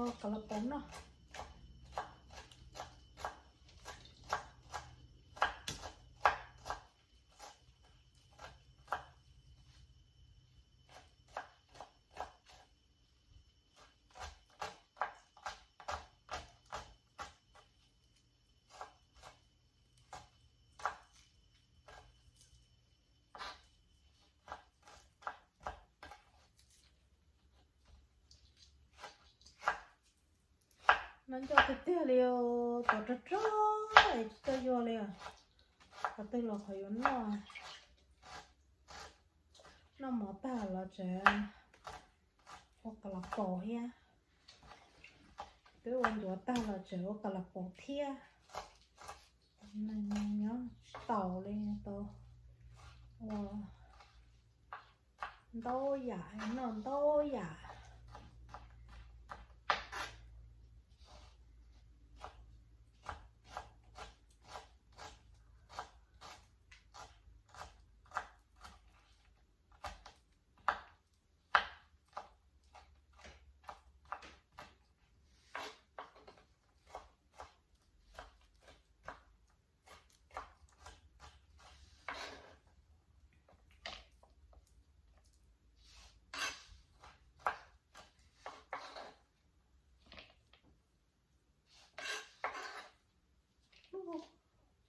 Ua ka la paus noj. Noj ncauj tiag tiag li, tuav rog rog es tsis tau yuag li. Qhov twg los qhov yuav noj. Noj mov tag los tseem ua ka la paus thiab. Twb ua ncuav tag los tseem ua ka la paus thiab. Nyob tsis taus li, tau ua ntau yam, noj ntau yam.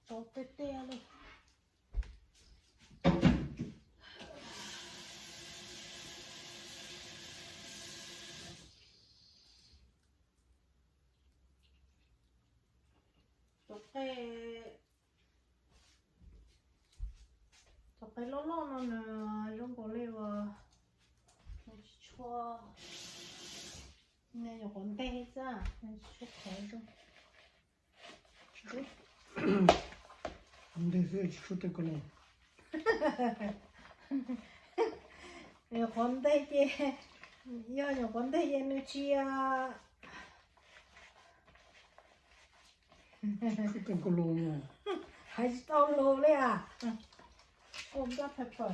Tau tiag tiag li. Cov qe, cov qe loj loj no nws zoo nkaus li uas nws tsis tshua, nws nyuam qhuav nteg xwb, nws tsis tshua qhuav zoo. Nteg xwb tsis tshua tej ko los. Nyuam qhuav nteg ces, yog nyuam qhuav nteg ces nws tsis, tsis tshua tej ko los. Hais tsis tau lus li as. Ua black pepper,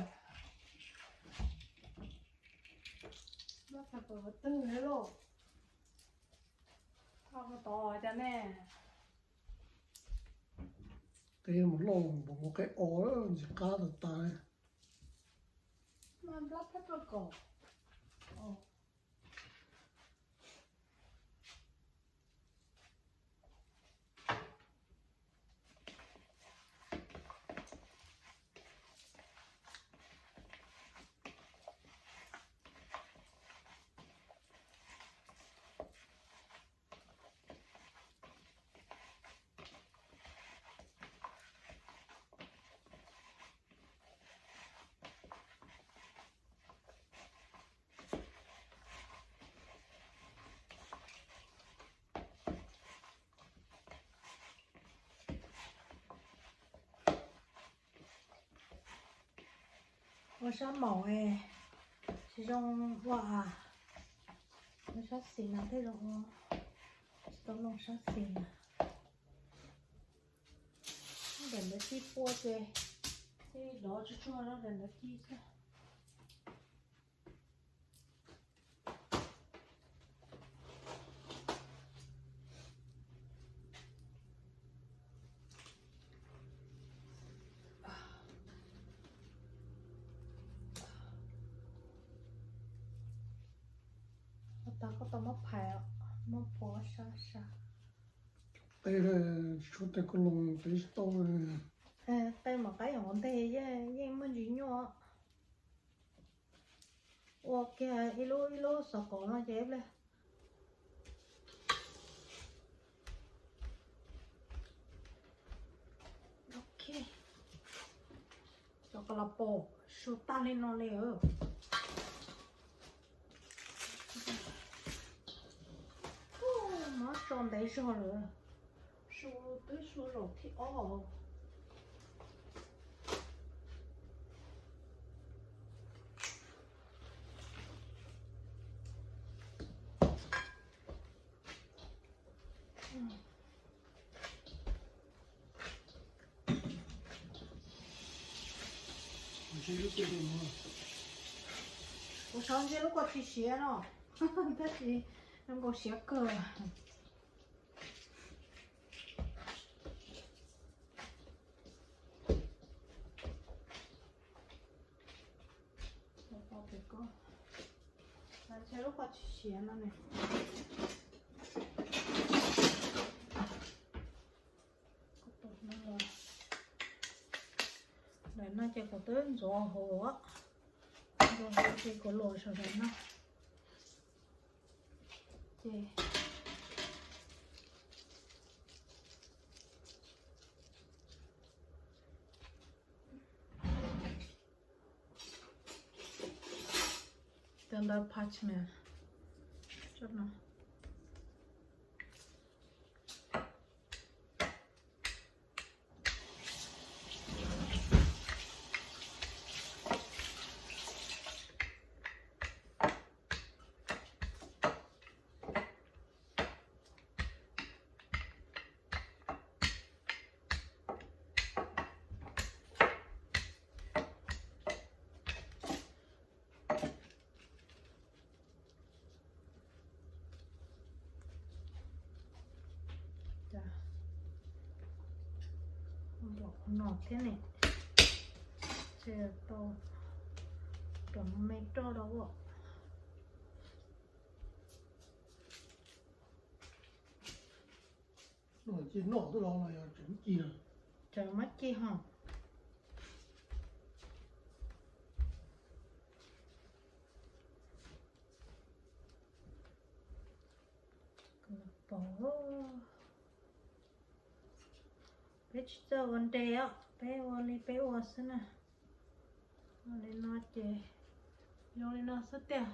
black pepper ua twg lauj? Tod cas ne? Qe mus loj npaum qe os, ntxim qab tas tas. Black pepper kom. Ua sab maum es tsis zoo ua as. Ua sab xis mas thiaj zoo ua. Tsis tau loo sab xis na. Daim ntawd ci pua ces, ci dov tsuag tsuag rau daim ntawd ci xwb. Ua tag koj tau muab phais, muab phua sab sab. Qe tsis tshua tej ko los peb tsis tau. Qe mam qab yog nteg yeej muaj ntsis nyuaj. Ua kiag ib lub ib lub xov kom no ces ib pliag. Ok, cov ka la pos su tag li no li. Mob tso ntev zog lawm, su twb su zaum thib ob. Kuv xav ntsia lub ko tsis siav no, tab sis Zoo nkaus siav kawg. Lub qhov tsis siav no ne. Ntawm no ces kuv twb ntxuav hauv, ntxuav hauv ces kuv luas saum ntawm no. Ces cov ntawd parchment no. Npaum no thiab ne, ces tau cov me roj rau as. Ces muab ci ho. Peb tsis txawj ua nres os, peb ua li peb ua xwb na. Ua li no ces zoo li no xwb tiag.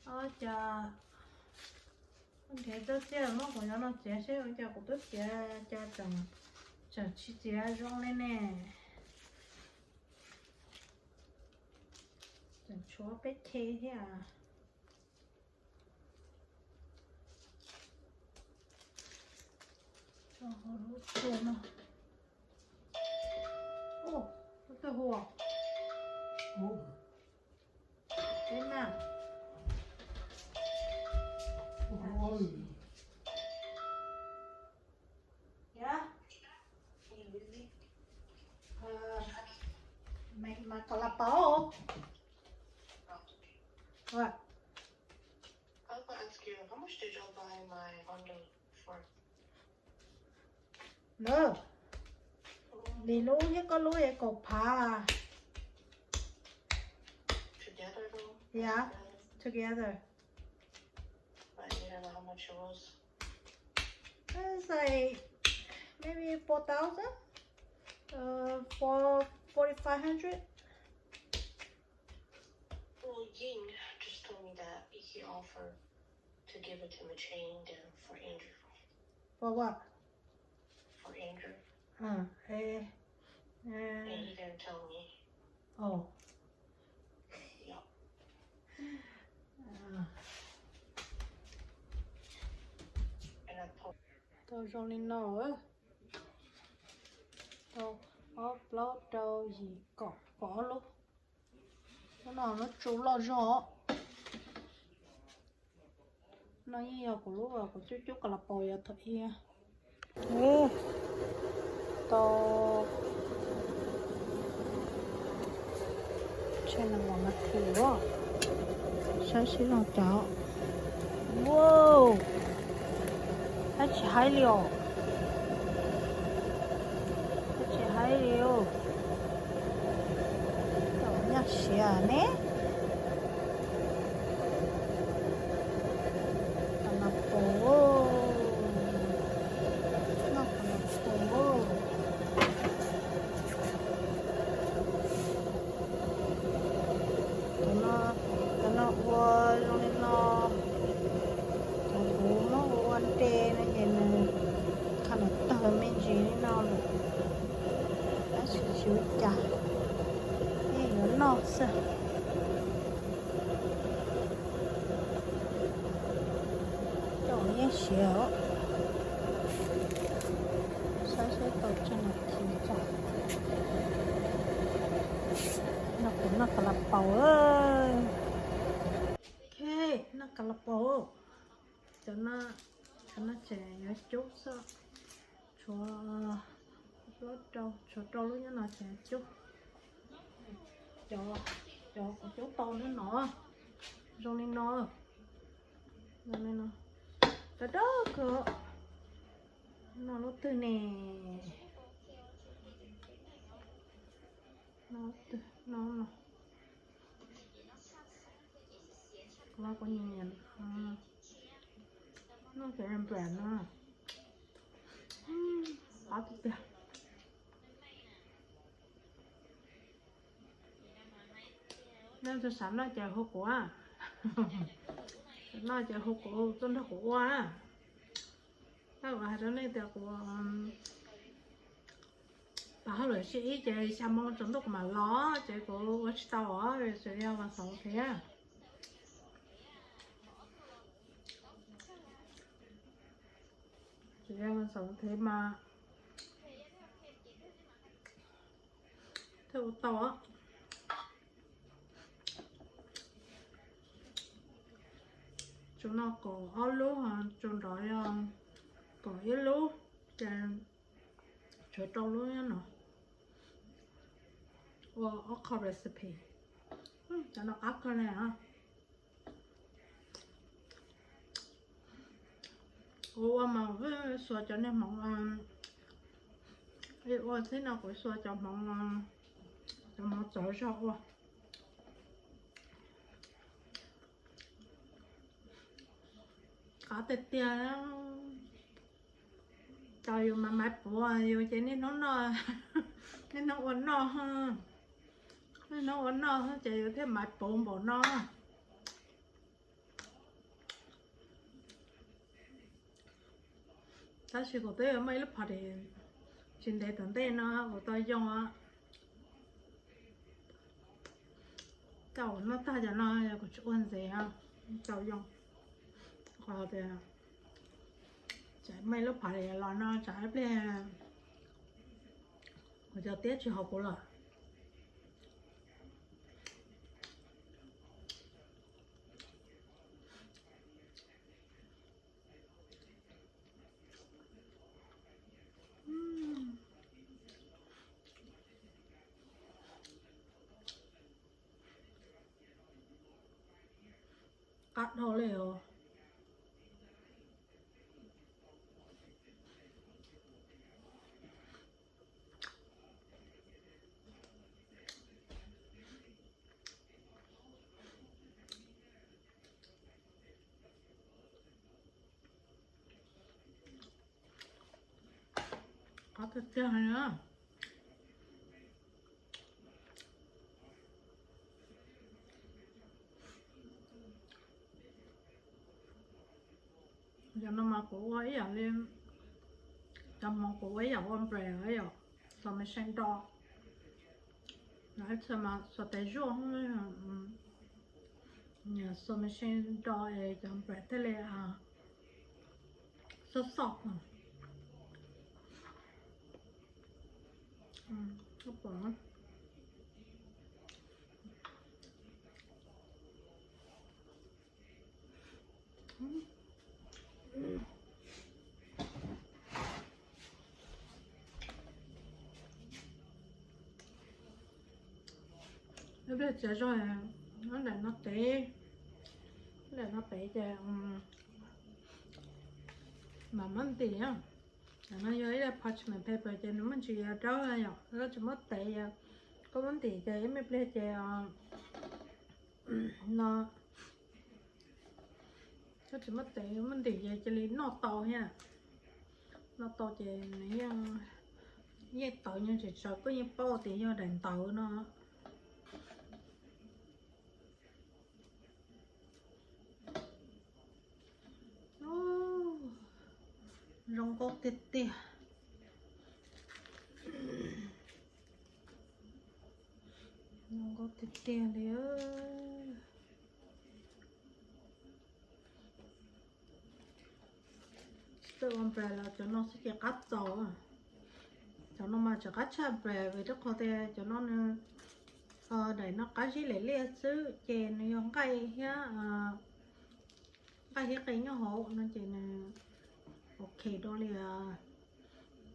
Ua cas nrhiav txoj xiab muab kuv cov no txiav seb ua cas kuv twb txiav cas tseem, tseem tsis txiav zoo li ne. Tseem tshuav peb che thiab. Tso hauv lub tsuag no. Ub, lub twg hu? Peb na. Yog. Mày, mày còn là bầu. What? I was gonna ask you, how much did y'all buy my Honda for? Lub, li lub thiab koj lub es kaum phav. Together though? Yeah, together. But you don't know how much it was? It's like maybe four thousand, uh, four, forty-five hundred. Well, Ying just told me that he offered to give it to Michelle and for Andrew. For what? For Andrew. Uh, eh, eh. And he didn't tell me. Oh. Yeah. Tau zoo li no, tau ob plaub rau yim kaum kaum ob lub. Lub no lub tsu loj zog. No yeej yog kuv lub, kuv cub cub ka la paus yav thaum ub. Tau tshe nees nkaum nas this os. Saib seb zoo cas. Wow, tab tsis haib li os. Tab tsis haib li os. Tau nyaj siav ne. Ka la paus, noj ka la paus. Cov no, cov no ua zoo li no, cov kuv muab ua ua nres no ces nws qhov no tawg me ntsis li no lawm, tab sis tsis ua cas, yeej yuav noj xwb. Tau nyaj siav os. Saib seb tau tsawg nas this tso. No kuv noj ka la paus. Ka la pau, cov no, cov no ces yuav cub xwb. Tshuav, tshuav rau lub nyob no ces cub. Cov, cov kuv cub tau nyob no, zoo li no, zoo li no, dawb dawb kawg. No lub twg ne? No lub twg no? No, kuv nyiam, noj cov ram nplam no, qab tiag tiag. Nej xav noj ces hu kuv, noj ces hu kuv tuaj nrog kuv ua. Tab kuv hais rau nej tias kuv, pab hauj lwm sib ib ces xya moo tsaus ntuj kuv mam los ces kuv ua tsis tau os, tsuas yog vas xaum thiab. Tsuas yog vas xaum thiab mas thiaj ua tau. Tsuas noj kaum ob lub, tsuas nrov yog kaum ib lub, ces tshuav rau lub nyob no. Ua ob qho recipe, cov no qab kawg li. Kuv ua mas xuas cov niag hmoov, ua txhib no kuv xuas cov hmoov, cov hmoov txawv zog ua. Qab tiag tiag. Tau yus mas maiv puv yus ces niaj hnub noj, niaj hnub ua noj, niaj hnub ua noj ces yus thiaj maiv puv npaum no. Tab sis kuv twb muaj ib lub party tsis ntev tom ntej no kuv tau yoo, tau noj tag cov no kuv tsis ua ntxiv, tau yoo. Qhov tias tsam muaj ib lub party los no tsam ib pliag kuv cov tiab tsis haum kuv lawm. Qab dhau li os. Qab tiag tiag li na. Cov no mas kuv ua ib yam li, cov hmoov kuv ua ib yam ua bread yom, xuas machine do. Lawv ib txhia mas xuas tes zuaj, xuas machine do es cov bread thiaj li xob xoj. Ib pliag txiav zog, daim no tev, daim no tev ces mam muab ntim. Daim no yog ib daim parchment paper ces nws muaj ntsis dawb yom, koj tsis muab tev, koj muab ntim ces ib me pliag ces no, koj tsis muab tev muab ntim ces cia li noj tau thiab. Noj tau ces nws yeej, yeej tawv nyob tsis tsawv, koj yeej paub tias yog daim ntawv no. Zoo nkauj tiag tiag. Zoo nkauj tiag tiag li. Tsis txawj ua bread los cov no xwb ces qab txaus. Cov no mas tseem qab tshaj bread vim rau qhov tias cov no nws, daim no qab zib lem liaj xwb ces nws yog nqaij thiab, qaj thiab qe nyob hauv no ces nws ok rau li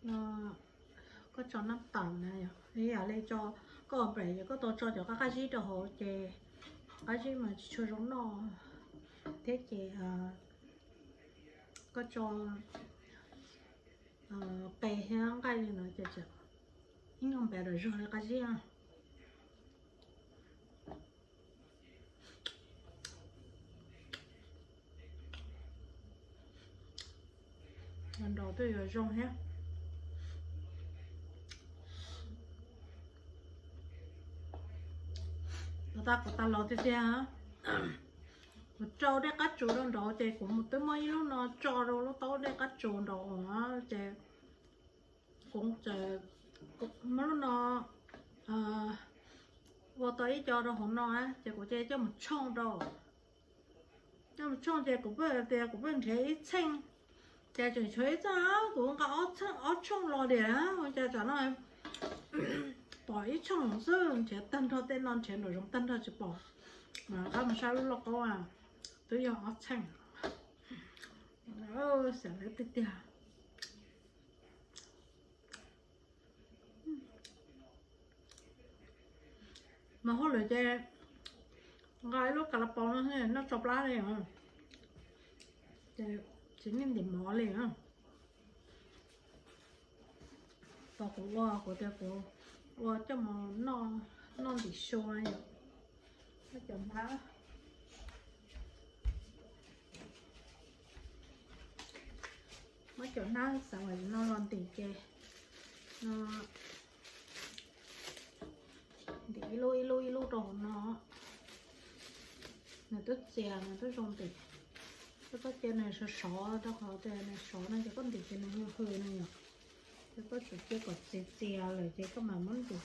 no. Koj tso nab tam na, ib yam li tso koj pem yog koj tau tso cov qab qab zib rau hauv ces qab zib mas tsis tshua zoo noj thiab ces koj tso qe thiab nqaij li no ces ib nyuag npav rau zog li qab zib na. Nrov twb yuav zoo thiab. Los tas kuv tas los tiag tiag, kuv rau dej qab tsuas rau nraud ces kuv mus twb muab ib lub no tso rau lub taub dej qab tsuas nraud ces kuv muab lub no ua tau ib co rau hauv no ces kuv cia coj mus tshooj rau. Coj mus tshooj ces kuv pheej tias kuv pheej nrhiav ib txheej, ces tseem tshuav ib txheej, kuv nqa ob tshooj los tiag, ua cas tsam no pom ib tshooj xwb nrhiav tag nrho tej no nrhiav nraum zoov tag nrho tsis pom. Mas qab mus saib lub lauj kaub twb yog ob txheej. Xav lawv tiag tiag. Mas hauj lwm ces nqa ib lub ka la pau no noj tso plab li, ces tsis niaj ntim mov li. Tau kuv ua kuv tias kuv ua coj mus noj ntim su yom. Muab cov hnab, muab cov hnab xav no los ntim ces no ntim ib lub ib lub ib lub rau hauv no. Nws twb txias nws twb zoo ntim. Koj txhob cia nws sov sov rau qhov tias nws sov no ces koj ntim ces nws hwj hwj no yom. Ces koj tsum cia kom txias txias lawm ces koj mam muab ntim.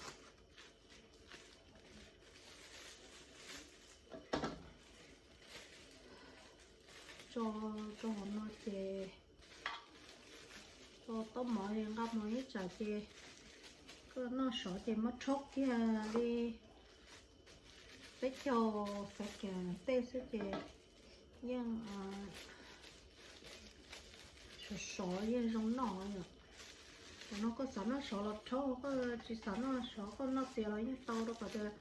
Tso rau hauv no ces tso taub mov es nqa mus ib tsam ces koj noj sov ces muab rhaub kiag li peb caug fav kas tej xwb ces yeej sov sov yeej zoo noj yom. Thaum no koj xav noj sov los rhaub, koj tsis xav noj sov koj noj txias los yeej tau rau qhov tias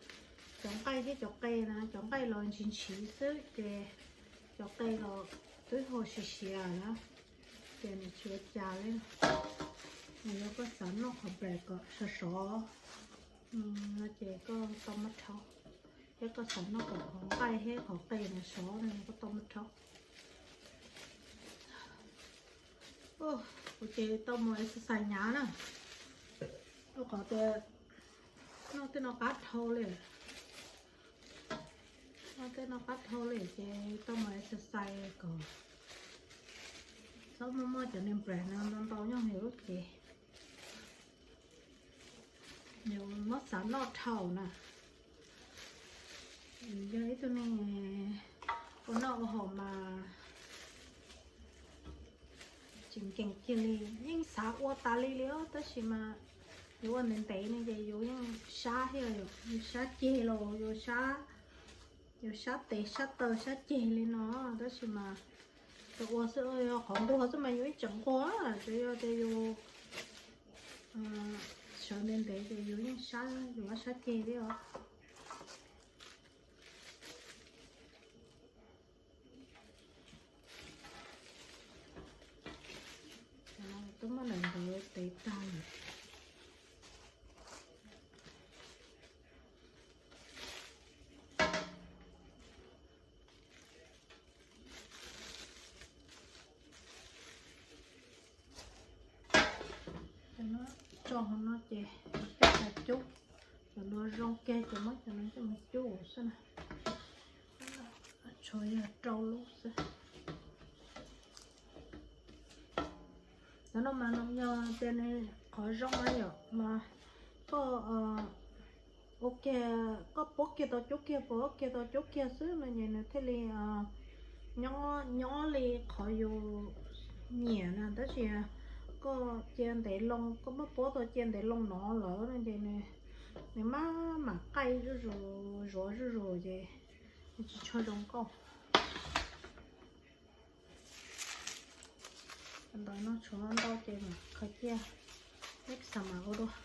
cov nqaij thiab cov qe na, cov nqaij los ntshis ntshis xwb ces cov qe los twb hau siav siav na, ces nws tsis ua cas li. Yog koj xav noj qhov bread kom sov sov no ces koj tau muab rhaub, thiab koj xav noj kom qhov nqaij thiab qhov qe no sov no koj tau muab rhaub. Kuv ces tau mus exercise hnyav na, rau qhov tias noj tej no qab dhau li, noj tej no qab dhau li ces tau mus exercise kom txhob muaj muaj cov niag bread no ntau ntau nyob hauv lub cev. Yus muab xav noj dhau na. Yog ib tug neeg ua noj ua haus mas tseem ceem kiag li, yeej xav ua tas li li os, tab sis mas yus ua ntev ntev ne ces yus yeej sab thiab, yus sab ceg los yus sab, yus sab tes sab taw sab ceg li no, tab sis mas yus ua xwb, yog qhov nquag xwb mas yus ib tseem nquag, tsuas yog tias yus sawv ntev ntev ces yus yeej sab, yus sab ceg li os. Twb muab ntawm ntawd tev tag lawm. Cov no tso hauv no ces coj mus cub, cov no zoo kiag ces muab cov no coj mus cub xwb na. Tshuav yog rau lub xwb. Cov no mas nws yog tias nws qhov zoo na yom, mas koj ua kiag, koj puab kiag tau cub kiag, puab kiag tau cub kiag xwb no ces nws thiaj li nyob, nyob li qhov yus nyiam na. Tab sis koj cia ntev loo, koj muab puab tau cia ntev loo no lawm no ces nws, nws mam, mam qaij zuj zus, zuav zuj zus ces nws tsis tshua zoo nkauj. Ntawm no tshuav ntau ces mam khaws ciaj, ib xav mam ua dua.